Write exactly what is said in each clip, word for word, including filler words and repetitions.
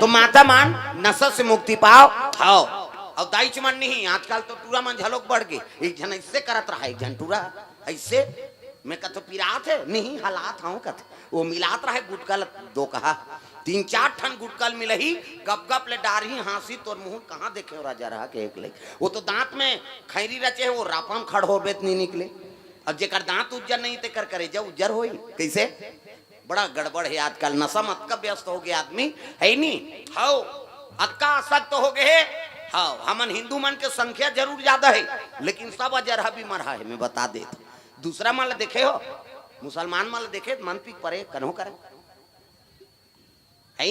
तो माता मन नशा से मुक्ति पाव। हव। अउ दाईच मन नहीं, आजकल तो टूरा मन झलोक बढ़ गे। एक झन ऐसे करत रहा, एक झन टूरा ऐसे, मैं कथों पिरात हे, नहीं हलात हव कथे। वो मिलात रहा गुटका ल दो कहा, तीन चार ठन गुटका ल मिलही, गप गप ले डारही, हाँसही, तोर मुँह कहाँ देखे हो राजा रहा के एक ले। वो तो दांत में खैरी रचे हे, वो रापा म खड़ होबे त नहीं निकले। अब जेकर दांत उज्जर नहीं, तेकर करेजा उज्जर होई। कैसे? बड़ा गड़बड़ हे आजकल, नशा म अतका व्यस्त हो गे आदमी, हे नी? हव, अतका आसक्त हो गे हे। हव, हमन हिंदू मन के संख्या जरूर ज्यादा हे, लेकिन सब अजरहा बीमार हे, मैं बता देत हँव। दूसरा मन ल देखे हो, मुसलमान मन ल देखे, मन पीक परे, कन्हो करे। हे?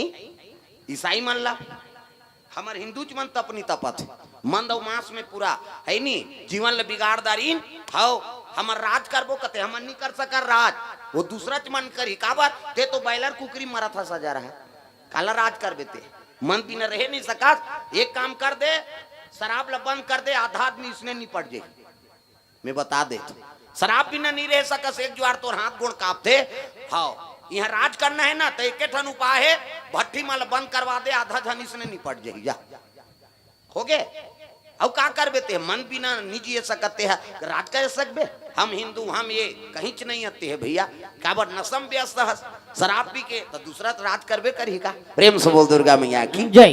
ईसाई मन ल, हमर हिंदूच मन तपनी तपत हे। मंद अउ मांस में पूरा, हे नी, जीवन ल बिगाड़ डारिन। हव, हमर राज करबो कथे, हमन नी कर सकन राज। वो दूसराच मन करही, काबर? ते तो बॉयलर कुकरी मरत हस अजरहा। काला राज करबे ते? मन बिना रहे नहीं सकस। एक काम कर दे, शराब ल बंद कर दे, आधा आदमी इसने निपट जाही। मैं बता देत हँव, शराब बिना नहीं रह सकस, एक जुआर तोर हाथ गोड़ कांपथे। हव, इहाँ राज करना हे ना, त एके ठन उपाय हे, भट्ठी मन ल बंद करवा दे, आधा झन इसने निपट जाही। जा, हो गे। अउ का करबे ते? मन बिना नहीं जिए सकत ते ह, राज कर सकबे? हम हिंदू, हम ये, कहींच नहीं आते हे भैया। काबर? नशा म व्यस्त हस, शराब पी के, त दूसरा त राज करबे करही का? प्रेम से बोल दुर्गा मैया की जय।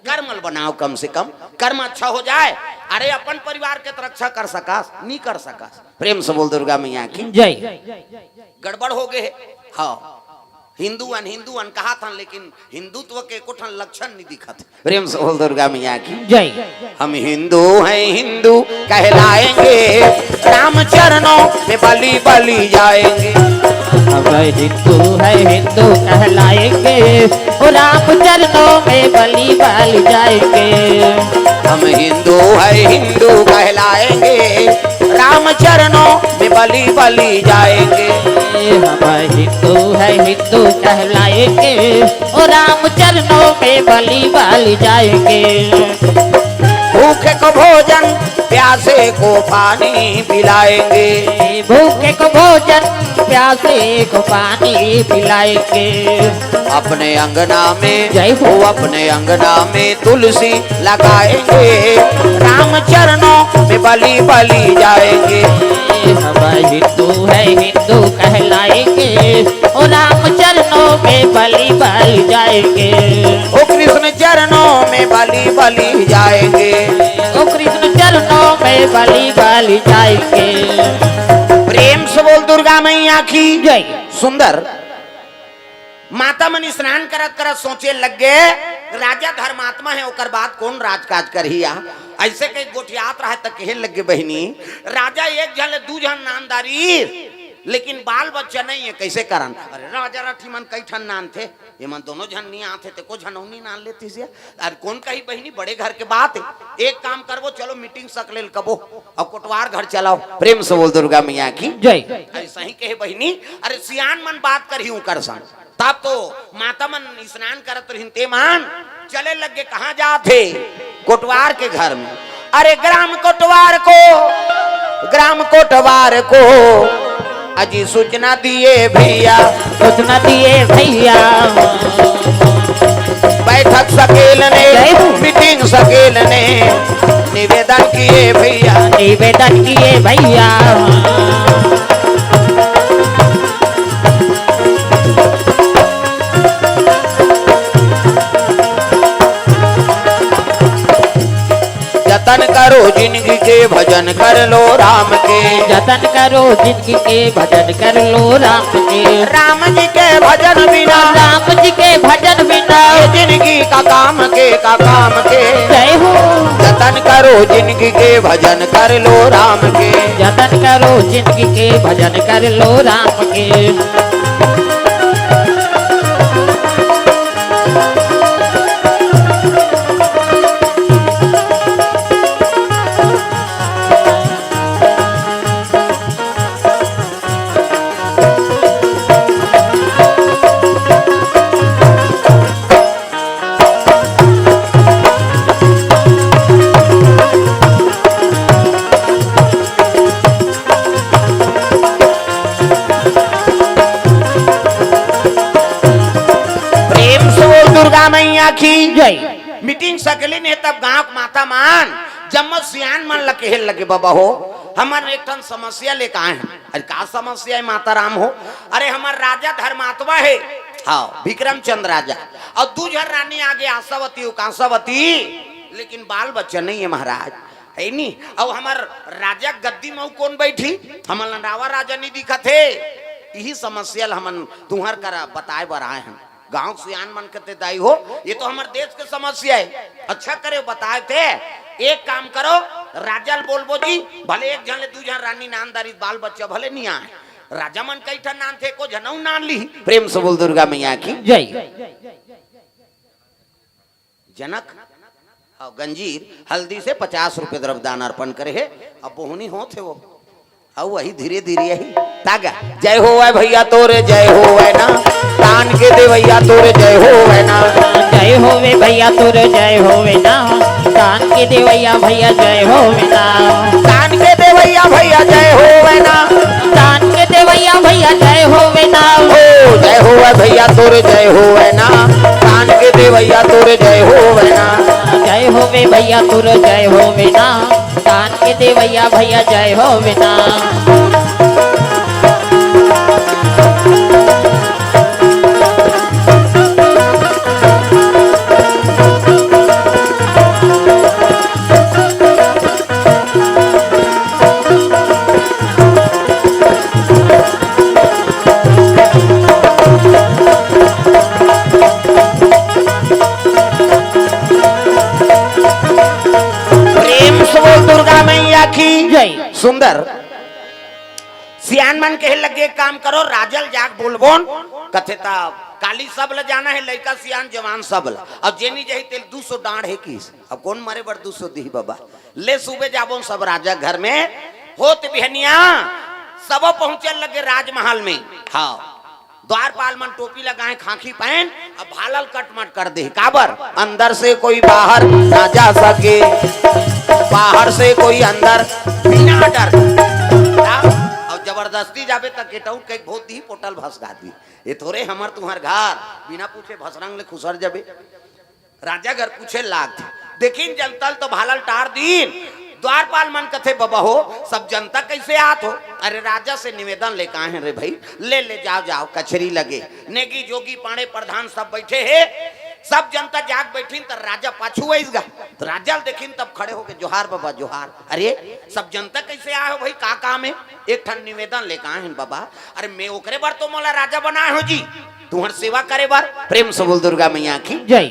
कर्म ल बनाव कम से कम, कर्म अच्छा हो जाए। अरे अपन परिवार के त रक्षा कर सकस, नहीं कर सकस। प्रेम से बोल दुर्गा मैया की जय। गड़बड़ हो गे हे। हव, हिंदू अन, हिंदू अन कहत हन, लेकिन हिंदुत्व के एको ठन लक्षण नहीं दिखत हे। प्रेम से बोल दुर्गा मैया की जय। हम हिंदू हैं, हिंदू कहलाएंगे, राम चरणों में बलि बलि जाएंगे। हम हिंदू हैं, हिंदू कहलाएंगे, ओ राम चरणों में बलि बलि जाएंगे। हम हिंदू हैं, हिंदू कहलाएंगे, राम चरणों में बलि बलि जाएंगे। हम हिंदू हैं, हिंदू कहलाएंगे, ओ राम चरणों में बलि बलि जाएंगे। भूखे को भोजन, प्यासे को पानी पिलाएंगे। भूखे को भोजन, प्यासे को पानी पिलाएंगे। अपने अंगना में जय हो। वो अपने अंगना में तुलसी लगाएंगे, राम चरणों में बलि बलि जाएंगे। हम हिंदू हैं, हिंदू कहलाएंगे, ओ राम चरणों में बलि बलि जाएंगे। ओ कृष्ण चरणों में बलि बलि जाएंगे। ओ कृष्ण चरणों में बलि बलि जाएंगे। प्रेम से बोल दुर्गा मैया की जय। सुंदर। माता मन स्नान करत करत सोचे लग गे, राजा धर्मात्मा हे, ओकर बाद कोन राजकाज करही या? ऐसे कहि गोठियात रहा त कहे लग गे, बहिनी, राजा एक झन ले दू झन नानदारी, लेकिन बाल बच्चा नहीं हे, कैसे करन? अरे राजा राठी मन कई ठन नानथे, ये मन दोनों झन नहीं आथे, ते को झन नहीं नान लेती से। अरे कोन कही बहिनी, बड़े घर के बात हे, एक काम करबो, चलो मीटिंग सकलेल कबो, अउ कोटवार घर चलाओ। प्रेम से बोल दुर्गा मैया की जय। ऐसा ही कहे बहिनी, अरे सियान मन बात करही उकर संग। तब तो माता मन स्नान करत रहिन, ते मन चले लग गे। कहाँ जात हे? कोटवार के घर में। अरे ग्राम कोटवार को, ग्राम कोटवार को अजी सूचना दिए भैया। सूचना दिए भैया। बैठक सकेल ने, जय हो। मीटिंग सकेल ने निवेदन किए भैया। निवेदन किए भैया। जतन करो जिनगी के, भजन कर लो राम के। जतन करो जिनगी के, भजन कर लो राम के। राम जी के भजन बिना, राम जी के भजन बिना ये जिनगी का काम के, का काम के। जय हो। जतन करो जिनगी के, भजन कर लो राम के। जतन करो जिनगी के, भजन कर लो राम के। की जय। मीटिंग सकेलिन हे, तब गांव के माता मन जम्मो सियान मन ल कहे लगे, "बबा हो, हमन एक ठन समस्या लेके आए हन।" "अरे का समस्या हे माता राम हो?" "अरे हमर राजा धर्मात्मा हे, हाँ, विक्रमचंद राजा, अउ दू झन रानी आगे, आशावती अउ कांसावती, लेकिन बाल बच्चा नहीं हे महाराज, हे नी? अउ हमर राजा गद्दी म अउ कोन बैठी? हमन ल नवा राजा नहीं दिखत हे। इही समस्या ल हमन तुंहर करा बताए बर आए हन।" गांव के सियान मन कथे, "दाई हो, ये तो हमर देश के समस्या हे।" "अच्छा करे बताए थे, एक काम करो, राजा ल बोलबो जी, भले एक झन ले दू झन रानी नान दारी, बाल बच्चा भले नहीं आए, राजा मन कई ठन नान थे, एको झन अउ नान ली।" प्रेम से बोल दुर्गा मैया की जय। जनक अउ गंजीर हल्दी से पचास रुपये द्रव्यदान अर्पण करे हे। अब बोहनी होत हे वो, अउ वही धीरे धीरे यही तागा। जय होवै भैया तोरे, जय होवै ना, दान के देवैया तोरे, जय होवै ना। जय होवे भैया तोरे, जय होवे ना, दान के देवैया भैया, जय होवे ना। दान के देवैया भैया, जय होवै ना। दान के देवैया भैया, जय होवे ना। हो, जय होवै भैया तोरे, जय होवै ना, दान के देवैया तोरे, जय होवै ना। जय होवे भैया तोरे, जय होवे ना, दान के देवैया भैया, जय होवे ना। प्रेम से बोल दुर्गा मैया की जय। सुंदर सियान मन कहे लगे, "एक काम करो, राजा ल जाके बोलबोन।" कथे, "त काली सब ल जाना हे, लइका सियान जवान सब ल, अउ जेनी जही तेल दू सौ डांड़ हे किस।" अब कोन मरे बर दू सौ दिही बबा? ले सुबे जाबोन सब राजा घर में। होत बिहनिया सबो पहुंचे लगे राजमहल में। हाँ, द्वारपाल मन टोपी लगाए, खांखी पहन, अब भाला ल कटमट कर दे। काबर? अंदर से कोई बाहर ना जा सके, बाहर से कोई अंदर, बिना डर। का? अउ जबरदस्ती जाबे त गेट आउट कहिके भोत दिही, पोटल भसका दिही। ये थोरे हमर तुंहर घर, बिना पूछे भसरंग ले खुसर जाबे। राजा घर पूछे लागथे, देखिन जनता ल तो भाला ल टार दीन। द्वारपाल मन कथे, "बबा हो, सब जनता कइसे आत हो?" "अरे राजा से निवेदन लेके आए हन रे भई, ले ले जाव जाव, कचेरी लगे, नेगी जोगी पांड़े प्रधान सब बइठे हे।" सब जनता जाके बइठिन त राजा पाछू आइस गा। त राजा ल देखिन तब खड़े होके, "जोहार बबा, जोहार।" "अरे सब जनता कइसे आए हो भई, का काम हे?" "एक ठन निवेदन लेके आए हन बबा।" "अरे मैं ओकरे बर तो मोला राजा बनाए हो जी, तुंहर सेवा करे बर।" प्रेम से बोल दुर्गा मैया की जय।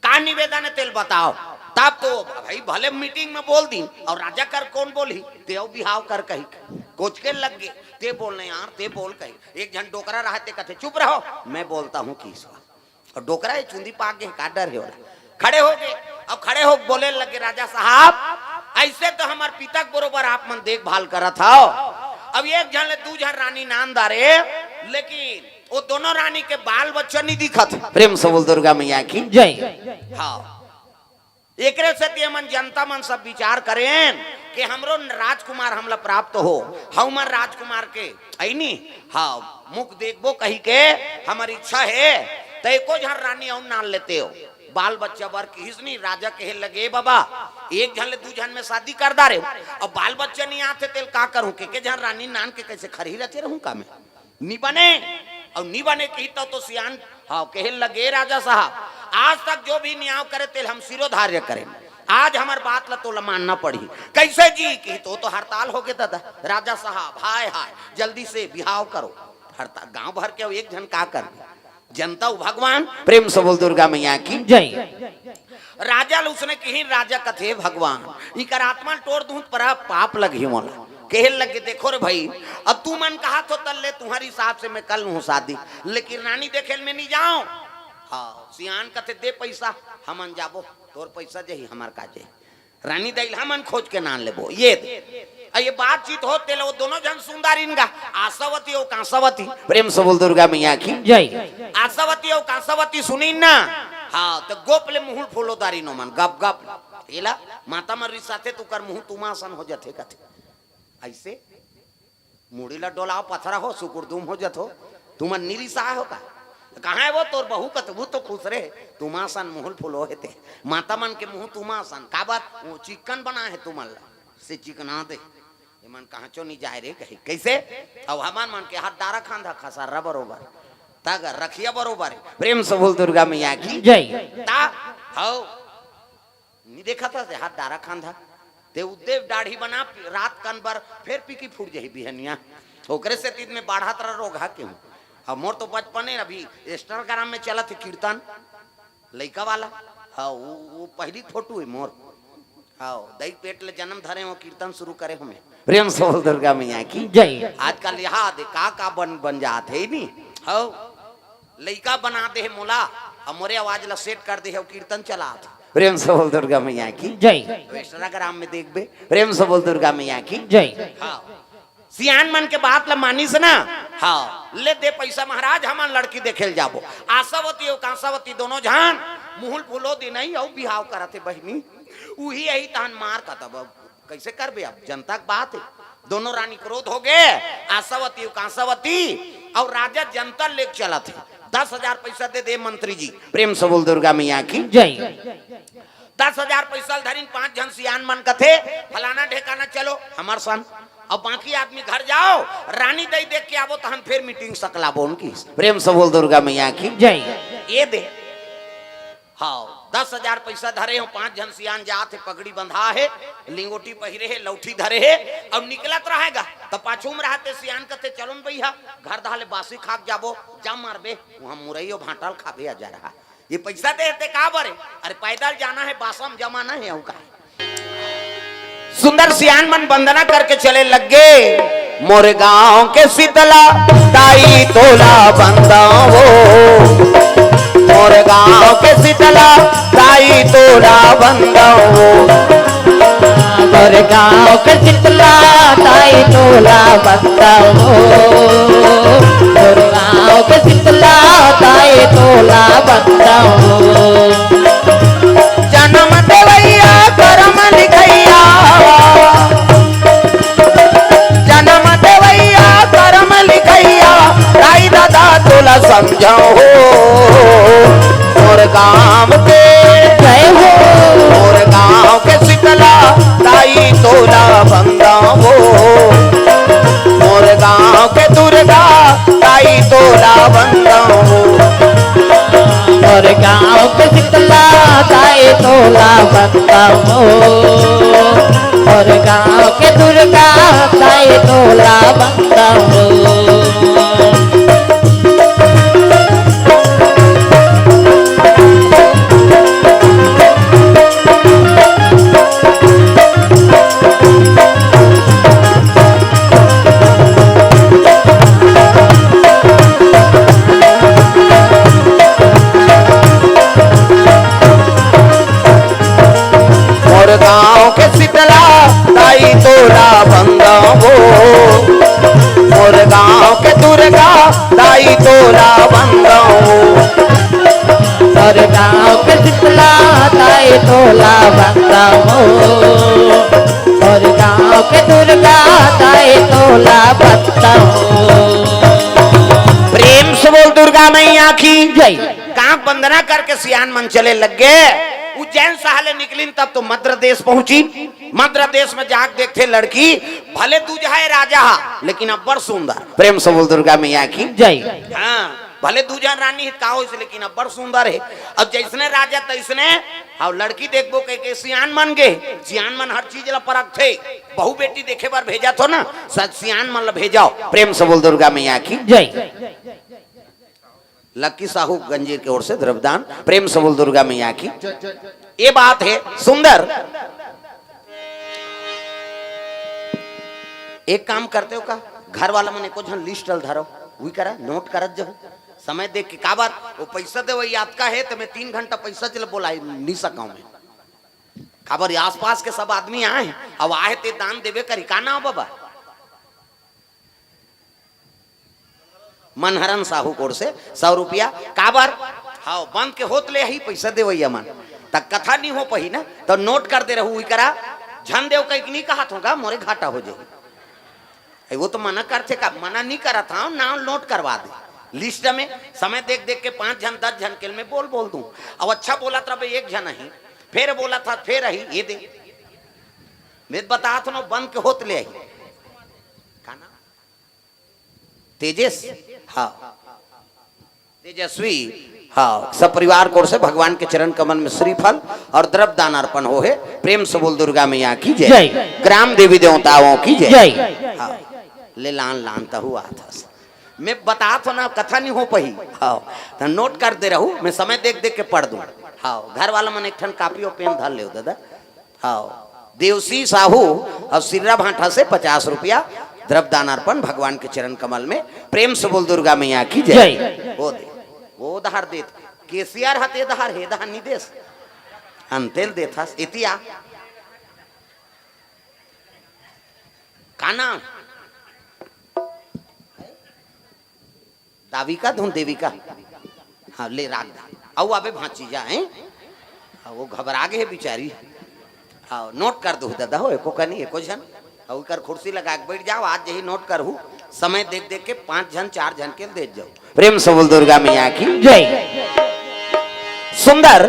"का निवेदन हे तेल बताव।" तब तो भई भले मीटिंग में बोल दीन अउ राजा कर कोन बोलही, "तेव बिहाव कर" कहिके कोचके लग गे, "ते बोल न यार, ते बोल" कहिके। एक झन डोकरा रहय ते कथे, "चुप रहो, मैं बोलता हूँ किस बार।" अउ डोकरा हे, चुंदी पाक गे, का डर हे ओला। खड़े हो गे, अब खड़े हो बोले लगे, "राजा साहब, अइसे तो हमर पिता के बरोबर आप मन देखभाल करत हव, अब एक झन ले दू झन रानी नान दारे, लेकिन वो दोनों रानी के बाल बच्चा नहीं दिखत।" प्रेम से बोल दुर्गा मैया की जय। हाँ, एकरे सेती हमन जनता मन सब विचार करेन कि हमरो राजकुमार हमला प्राप्त हो, हमर राजकुमार के अइनी, हाँ, मुख देखबो कहिके हमर इच्छा हे, त एको झन रानी अउ नान लेते हो। बाल बच्चा बर किहिस नी, राजा कहे लगे, "बबा, एक झन ले दू झन में शादी कर डारे, अब बाल बच्चा नहीं आथे तेल का करूं, के के झन रानी नान के कइसे खरही रचे रहूं का मैं?" नी बने, अउ नी बने कही तब तो सियान, हाँ, कहे लगे, "राजा साहब, आज तक जो भी नियाव करे तेल हम सिरोधार्य करेन, आज हमर बात ला तोला मानना पड़ही।" "कइसे जी?" कही तो, "तो हड़ताल हो गे दादा।" "राजा साहब, हाय हाय, जल्दी से बिहाव करो।" हड़ताल, गांव भर के एक झन का कर, जनता अउ भगवान। प्रेम से बोल दुर्गा मैया की जय। राजा ल उसने किहिन, राजा कथे, "भगवान, इकर आत्मा ल टोर दूं त बड़ा पाप लगही मोला।" कहे लगे, "देखो रे भई, अब तुमन कहत हो त ले तुंहर हिसाब से मैं कर लूं शादी, लेकिन रानी देखे ल मैं नहीं जांव।" हाँ, सियान कथे, "दे पइसा, हमन जाबो, तोर पइसा जही, हमर का जही।" रानी दइल हमन खोज के नान लेबो। ये दे। अ ये बातचीत होत तेला वो दोनों झन सुन डारिन गा, आशावती अउ कांसावती। प्रेम से बोल दुर्गा मैया की जय। आशावती अउ कांसावती सुनिन ना, हाँ, त गोप ले मुहुल फूलो डारिन ओमन, गप गप। एला माता मन रिसाथे त ओकर मुहूं तुमा असन हो जथे कथे। अइसे मुड़ी ला डोलाव, पथरा हो, सुकुरदुम हो जथो। तुमन निरिसाय हो का? कहाँ हे वो तोर बहू? कथे वो तो खुसरे हे, तुमा सन मुँह फुलो हे ते। माता मन के मुँह तुमा सन, काबर? वो चिकन बना हे तुमन ला, से चिकना दे। ये मन कहाँ चो नहीं जाय रे कही, कइसे? अउ हमर मन के हाथ डारा खांधा खसर्रा बरोबर, तग रखिया बरोबर हे। प्रेम से बोल दुर्गा मैया की जय। ता हव नहीं देखा था से हाथ डारा खांधा, ते उद्देव दाढ़ी बना रात कन बर, फेर पीकी फूट जाही बिहनिया। ओकरे से तीत में बाढ़त रह रोगहा के हूँ। अब मोर तो बचपने अभी Instagram में चलत हे कीर्तन, लइका वाला। हाँ, वो, वो पहली फोटो हे मोर। हाँ, दई पेट ले जन्म धरे हो, कीर्तन शुरू करे हो मैं। प्रेम से बोल दुर्गा मैया की जय। आजकल यहाँ दे का का बन, बन जात हे नी। हाँ, लइका बना दे हे मोला, अब मोरे आवाज ला सेट कर दे हे, अउ कीर्तन चलात हे। प्रेम से बोल दुर्गा मैया की जय। तो Instagram में देखबे, प्रेम से बोल दुर्गा मैया की जय। हाँ, सियान मन के बात ला मानिस ना। हाँ, ले दे पैसा महाराज, हमन लड़की देखे ल जाबो। आशावती अउ कांसावती दोनों झन मुहुल फुलो दिन ही अउ बिहाव करत हे बहिनी। उही यही तहन मार कतब। कइसे करबे? अब जनता के बात हे, दोनों रानी क्रोध हो गे, आशावती अउ कांसावती, अउ राजा जंतर लेके चलत हे। दस हजार पैसा दे दे मंत्री जी। प्रेम से बोल दुर्गा मैया की जय। दस हजार पैसा ल धरिन, पांच झन सियान मन कथे, फलाना ढेकाना चलो हमर सन, अउ बाकी आदमी घर जाओ, रानी दई देख के आबो, तहन फेर मीटिंग सकलाबो उनकी। प्रेम से बोल दुर्गा मैया की जय। ये दे। हाँ, दस हजार पैसा धरे हो, पांच झन सियान जात हे, पगड़ी बंधा हे, लिंगोटी पहिरे हे, लौठी धरे हे, अउ निकलत रहेगा, त पाछू में रहते सियान कथे, "चलो न भैया, घर दहाले बासी खाक जाबो।" "जा मरबे, वहां मुरई अउ भांटा ल खाबे, आ जा रहा।" ये पैसा दे हे ते का बरे? अरे पैदल जाना हे, बासा म जमाना हे, अउ का? सुंदर सियान मन वंदना करके चले लग गे। मोर गांव के शीतला ताई तोला बंदावो, मोर गांव के शीतला ताई तोला बंदावो। मोर गांव के शीतला ताई तोला बंदावो, मोर गांव के शीतला ताई तोला बंदावो। जनम देवैया करम लिखैया, जनम देवैया करम लिखैया, दाई ददा तोला समझाओ। मोर गांव के जय हो। मोर गांव के शीतला दाई तोला बंदाओ। मोर गांव के दुर्गा दाई तोला बंदाओ। मोर गांव के शीतला दाई तोला बंदाओ। मोर गांव के दुर्गा दाई तोला बंदाओ। मोर गांव के शीतला दाई तोला बंदावो, मोर गांव के दुर्गा दाई तोला बंदावो। मोर गांव के शीतला दाई तोला बंदावो, मोर गांव के दुर्गा दाई तोला बंदावो। प्रेम से बोल दुर्गा मैया की जय। गांव वंदना करके सियान मन चले लग गे। उज्जैन शहर ले निकलिन तब तो मद्र देश पहुंची। मद्र देश में जाके देखथे लड़की, भले दूजहा हे राजा हा, लेकिन अब्बड़ सुंदर। प्रेम से बोल दुर्गा मैया की जय। हाँ, भले दूजहा रानी हे, का होइस, लेकिन अब्बड़ सुंदर हे। अब जइसने राजा तइसने, अब लड़की देखबो कहिके सियान मन गे। सियान मन हर चीज ला परखथे। बहू बेटी देखे बर भेजत हो ना, सच सियान मन ला भेजाओ। प्रेम से बोल दुर्गा मैया की जय। लक्की साहू गंजीर के ओर से द्रव्यदान। प्रेम से बोल दुर्गा मैया की। ये बात हे सुंदर। एक काम करते हो का, घर वाला मन एको झन लिस्ट ल धरो, उही करा नोट करत जाहू। समय देख के, काबर वो पैसा देवई अतका हे त मैं तीन घंटा पैसा चले बोलाई नहीं सकाऊं मैं। काबर ये आसपास के सब आदमी आए हैं, अब आए ते दान देवे करी का ना बाबा। मनहरन साहू कोर से सौ रुपया काबर? हाव, बंद के होत ले ही पैसा देवैया मन। त कथा नहीं हो पही ना, त नोट कर दे रहू इकरा। झन देव कहीं नहीं कहा थोगा, मोरे घाटा हो जाए। ए, वो तो मना करथे का, मना नहीं करत हूँ, नाम नोट करवा दे। लिस्ट में समय देख देख के पांच झन, दस झन के मैं बोल बोल दूं। अब अच्छा बोलत रहे एक झन ही, फिर बोलत हा, फिर ही ये दे। मैं बतात हूं, बंद के होत ले आई। का नाम? तेजस। हाँ, तेजस्वी। हाँ, सब परिवार को ओर से भगवान के चरण कमल में श्रीफल और द्रव्य दान अर्पण हो हे। प्रेम से बोल दुर्गा मैया की जय। जय। ग्राम देवी देवताओं की जय। जय। हाँ, ले लान लान तहु आथस। मैं बतात हूं ना, कथा नहीं हो पही। हाँ, त नोट कर दे रहू, मैं समय देख देख के पढ़ दूं। हाँ, घर वाला मन एक ठन कॉपी और पेन धर लेव दादा। हाँ, देवसी साहू और सिर्रा भांठा से पचास रुपया द्रव्य दान अर्पण भगवान के चरण कमल में। प्रेम से बोल दुर्गा मैया की जय। जय। वो दे, वो उधार देत। केसियर हते दहार हे दहार नहीं देस। अंतेल देथस इतिया। का नाम? दाविका धुन देविका। हाँ, ले राख दे। अउ आबे भांची जा, हैं? हाँ, वो घबरा गे हे बिचारी। हाँ, नोट कर दो दादा हो, एको कनी, एको झन। अउ एकर कुर्सी लगा के बैठ जाओ, आज यही नोट करहू। समय देख देख के पांच झन, चार झन के दे जाओ। प्रेम से बोल दुर्गा मैया की जय। सुंदर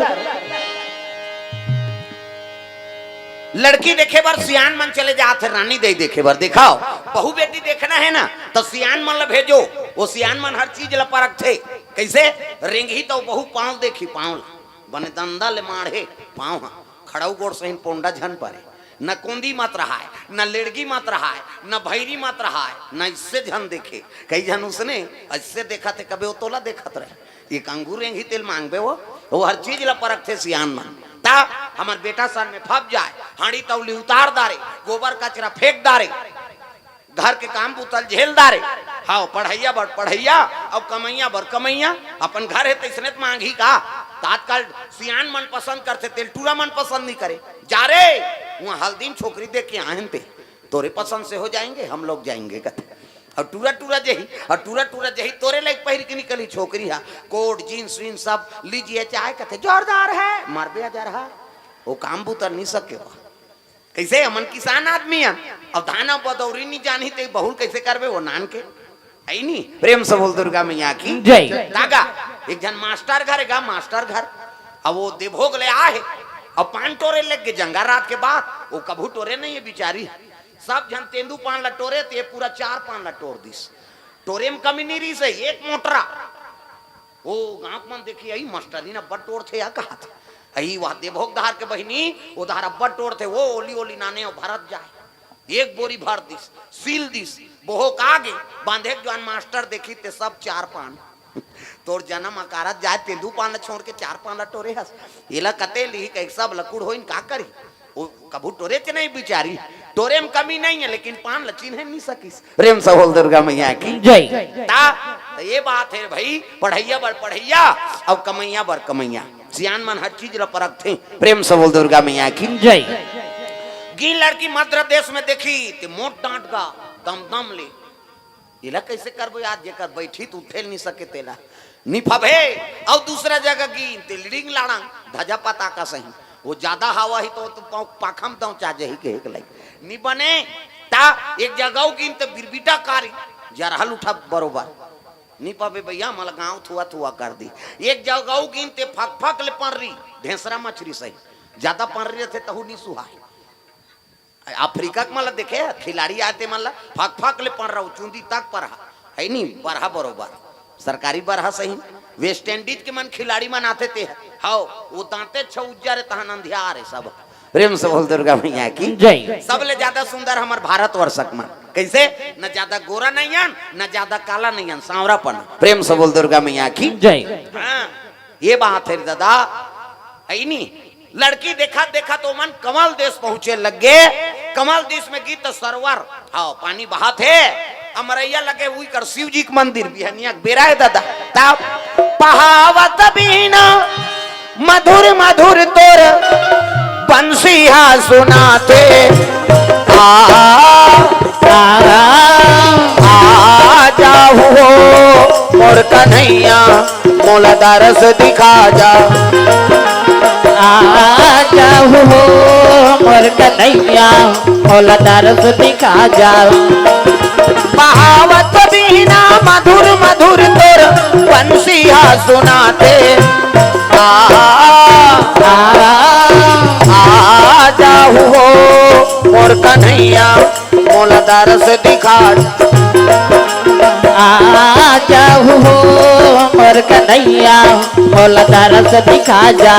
लड़की देखे बर सियान मन चले जात हे, रानी दई देखे बर। देखाओ, बहू बेटी देखना है ना, तो सियान मन ला भेजो, वो सियान मन हर चीज ला परखथे। कैसे? रेंगही तो बहू पांव देखी, पांव ला, बने दंदा ले माढ़े पांव हा, खड़ाऊ गोड़ सहिन पोंडा झन परे, न कोंदी मत रहाय, न लेड़गी मत रहाय, न भैरी मत रहाय, न इससे झन देखे। कई झन उसने ऐसे देखा थे, कबे वो तोला देखत रहे। एक अंगूर रेंगही तेल मांगबे वो, वो हर चीज ला परखथे सियान मन। ता हमर बेटा सन में फप जाए, हांडी तौली उतार दारे, गोबर कचरा फेंक दारे, घर के काम बुतल झेल दारे। हाव, पढ़ैया बर पढ़ैया, अउ कमैया बर कमैया। अपन घर हे तइसने त मांगही का? त आजकल सियान मन पसंद करथे, तेल टूरा मन पसंद नहीं करे। जा रे, वहाँ हल्दी में छोकरी देख के आए हन ते, तोरे पसंद से हो जाएंगे, हम लोग जाएंगे कथे। और टूरा टूरा जही, और टूरा टूरा जही, तोरे लाइक पहिर के निकली छोकरी हा, कोट, जींस वींस सब लीजिए चाहे कथे, जोरदार है, मार बे जा रहा। वो काम बुतर नहीं सके हो। कैसे? हमन किसान आदमी हन, अब धान अउ बदौरी नहीं जानी ते बहुल कैसे करबे वो नान के? है नी? प्रेम से बोल दुर्गा मैया की जय। तागा, एक झन मास्टर घर गा, मास्टर घर। अब वो देभोग ले आए हे, अब पान टोरे लग गे जंगा रात के बाद, वो कभू टोरे नहीं है बिचारी। सब झन तेंदू पान ला टोरे, ते पूरा चार पान ला टोर दिस। टोरे में कमी नहीं रही से, एक मोटरा। ओ गांव के मन देखी, अई मास्टरीन अब्बड़ टोरथे या कहत। अई वह देभोग धार के बहिनी, ओ धार अब्बड़ टोरथे, वो ओली ओली नाने अउ भरत जाए। एक बोरी भर दिस, सील दिस, बोहो का गे, बांधे के जवान मास्टर देखी ते सब चार पान। तोर जनम अकारत जाए, तेंदू पान ला छोड़ के चार पान ला टोरे हस। एला कते लिही कहि सब लकुड़ होइन का करी? वो कभू टोरे के नहीं बिचारी, टोरे में कमी नहीं है, लेकिन पान ला चिन्हे नहीं सकिस। प्रेम से बोल दुर्गा मैया की जय। ता, त ये बात है भाई, पढ़ैया बर पढ़ैया, अउ कमैया बर कमैया। सियान मन हर चीज ला परखथे। प्रेम से बोल दुर्गा मैया की जय। गी लड़की मध्य प्रदेश में देखी, ते मोट डांट गा, दम दम ले। एला कैसे करबो यार, जेकर बैठी त उठे नहीं सके तेला। निफबे, अउ दूसरा जगह गी, ते लिडिंग लाड़ंग, धजा पताका सही। वो ज्यादा हवा ही तो, तो पाँव-, पाखम दौचा जही के एक लाई। नि बने, ता एक जगह गिन ते बिरबिटा कारी, जरहल उठा बरोबर। नि पाबे भैया, मला गाँव थुआ थुआ कर दी। एक जगह गिन ते फक फक ले पंडरी, ढेंसरा मछरी सही। ज्यादा पंडरी रहते तहु नि सुहाय। अफ्रीका के मन ला देखे, खिलाड़ी आते मन ला फक फक ले पंडरा, चुंदी तक परहा, है नी, परहा बरोबर। सरकारी बरहा सही। वेस्ट इंडीज के मन खिलाड़ी मन आथे ते, हाव, वो दांते छौ उज्जर हे, तहन अंधियार हे सब। प्रेम से बोल दुर्गा मैया की जय। सबले ज्यादा सुंदर हमर भारतवर्ष के मन। कैसे? न ज्यादा गोरा नहीं हन, न ज्यादा काला नहीं हन, सांवरापन। प्रेम से बोल दुर्गा मैया की जय। हाँ, ये बात है दादा, है नी? लड़की देखत देखत ओमन कमल देश पहुंचे लग गे। कमल देश में गीत सरोवर, हाँ, पानी बहत हे। अमरैया लगे उही कर शिव जी के मंदिर, बिहनिया के बेरा हे दादा। तब बहावत बीना मधुर मधुर तोर बंसिया सुनाथे। आ, आ, आ जाहू हो मोर कन्हैया, मोला दरस दिखा जा। आ जाहू हो मोर कन्हैया, मोला दरस दिखा जा। बहावत बीना मधुर मधुर तोर सिहा सुनाते। आ, आ, आ जाहू हो मोर कन्हैया, मोला दरस दिखा। आ जाहू हो मोर कन्हैया, मोला दरस दिखा जा।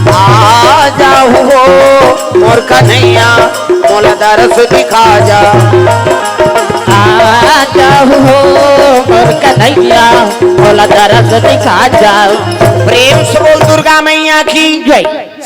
आ जाहू हो मोर कन्हैया, मोला दरस दिखा जा। आ जाहू हो मोर कन्हैया, मोला दरस दिखा जा। प्रेम से बोल दुर्गा मैया की जय।